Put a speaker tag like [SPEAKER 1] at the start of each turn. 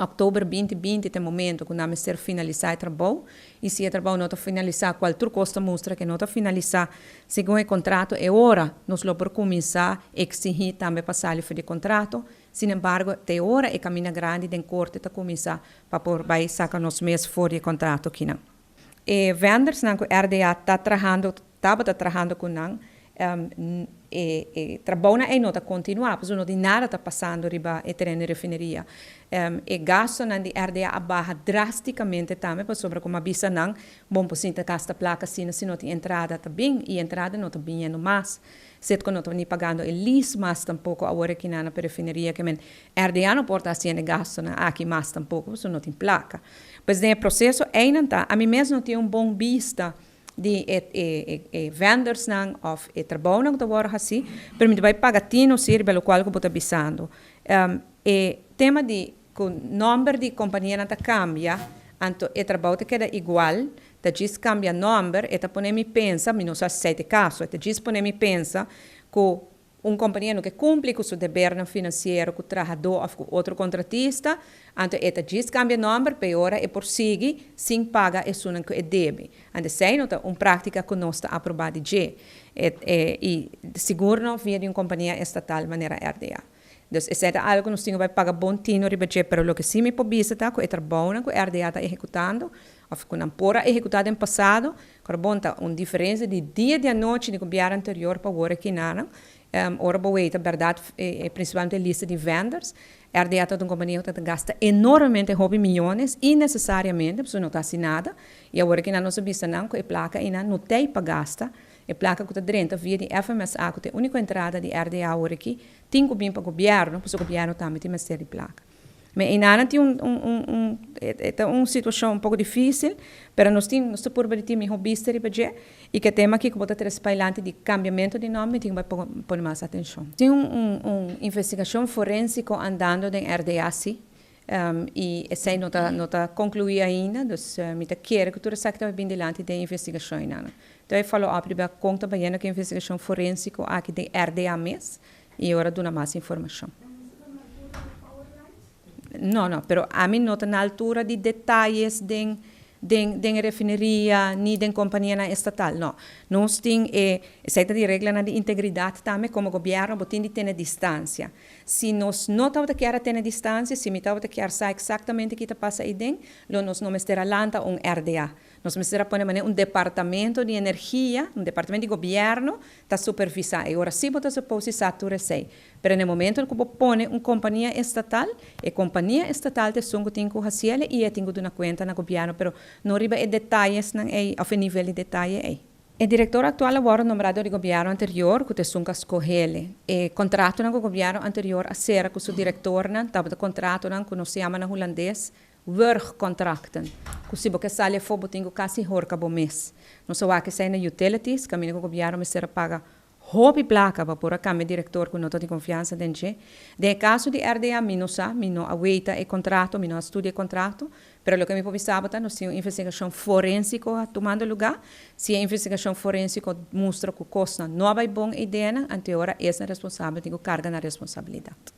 [SPEAKER 1] Òktober 2020 ta e momento ku nan mester finalisá e trabou i si e trabou no ta finalisá, kual tur kos ta mustra ku no ta finalisá segun e kontrato, e ora nos lo por kuminsá eksigí tambe pa sali for di e kontrato. Sinembargo, te ora e kaminda grandi den korte ta kuminsá pa por bai saka nos mes for di e kontrato kinan. E vendorsnan ku RDA ta trahando, tabata trahando ku nan, e e trabounan ei no ta kontinuá, pasobra no tin nada ta pasando riba e tereno di refineria. E gastonan di RDA a baha drástikamente tambe pasobra komo a bisa nan, bon por sinta gasta plaka asina si no tin entrada ta bin i entrada no ta biniendo mas. Citgo no ta ni pagando e lease mas tampoko awor aki nan na refineria ke men RDA no por ta hasiendo e gastonan aki mas tampoko pasobra no tin plaka. Pues den e proseso einan ta, ami mes no tin un bon bista di e e e vendorsnan òf e trabounan ku ta wòrdu hasí, pero mi ta bai paga tino si riba lokual ku bo ta bisando. E tema di ku nòmber di kompanianan ta kambia, anto e trabou ta keda igual, ta djis kambia nòmber, e ta pone mi pensa, mi no sa si esei ta e kaso, e ta djis pone mi pensa ku un kompania no ke kumpli ku su debernan finansiero ku trahadó òf ku otro kontratista, anto e ta djis kambia nòmber p'e ora e por sigui sin paga esunnan ku e debe. Anto esei no ta un práktika ku nos ta aprobá di dje, e i sigur no via di un kompania estatal manera RDA. Dus esei ta algu ku nos tin ku bai paga bon tino riba dje, pero loke sí mi por bisa ta ku e trabounan ku RDA ta ehekutando òf ku nan por a ehekutá den pasado, Kor bon ta un diferencia di dia di anochi di gobièrnu anterior pa awor aki nanan. Ora bo wei ta bèrdat principalmente e lista di vendors. RDA ta un compania ku ta gasta enormemente hopi miyones innecesariamente pasobra no ta hasi nada. I awor aki nan nos a bisa nan ku e plaka einan no t'ei pa gasta. E plaka ku ta drenta via di FMSA ku ta e úniko entrada di RDA awor aki tin ku bin pa gobièrnu pasobra gobièrnu tambe tin mester di plaka. Me einanan tin un un un un e ta un situacion un poco dificil, pero nos tin nos ta purba di tin miho bista riba dje y ke tema aki cu bo ta trece pailanti di cambiamento di nomber mi tin cu bai pone mas atencion. Tin un un un investigacion forensico andando den RDA si y esey no ta no ta conclui ainda, dus mi ta kere cu tur esaki ta bai bin dilanti den investigacion einanan. Ta bai follow up riba con ta bayendo cu e investigacion forensico aki den RDA mes Y ora duna mas informacion. No, no, pero ami no ta na altura di detayes den den den e refineria ni den companianan estatal, no. Nos tin e, esey ta di reglanan di integridad tambe, como gobierno bo tin di tene distancia. Si nos no tabata kier a tene distancia, si mi tabata kier sa exactamente ki ta pasa eyden, lo nos no mester a lanta un RDA. Nos mester a pone manera un departamento di energia, un departamento di gobierno ta supervisá. E ora sí bo ta supose sa tur esei. Pero na e momento ku bo pone un kompania estatal, e kompania estatal ta esun ku tin ku hasiel i e tin ku duna kuenta na gobièrnu, pero no riba e detayesnan ei òf e nivel di detaye ei. E direktor aktual a wòrdu nombrá dor di gobièrnu anterior ku ta esun ku a skoh'el. E kontratonan ku gobièrnu anterior a sera ku su direktornan tabata kontratonan ku nos yama na hulandes Wurgcontracten, ku si bo ke sali afó bo tin ku kasi horka bo mes. Nos a wak esei na utilities, kaminda ku gobièrnu mester a paga hopi plaka pa por a kambia direktor ku no ta tin konfiansa den dje. Den e kaso di RDA mi no sa, mi no a weita e kontrato, mi no a studia e kontrato, pero loke mi por bisa bo ta nos tin un investigashon forensiko a tumando lugá. Si e investigashon forensiko mustra ku kosnan no a bai bon eideanan, anteora esnan responsabel tin ku karga nan responsabilidat.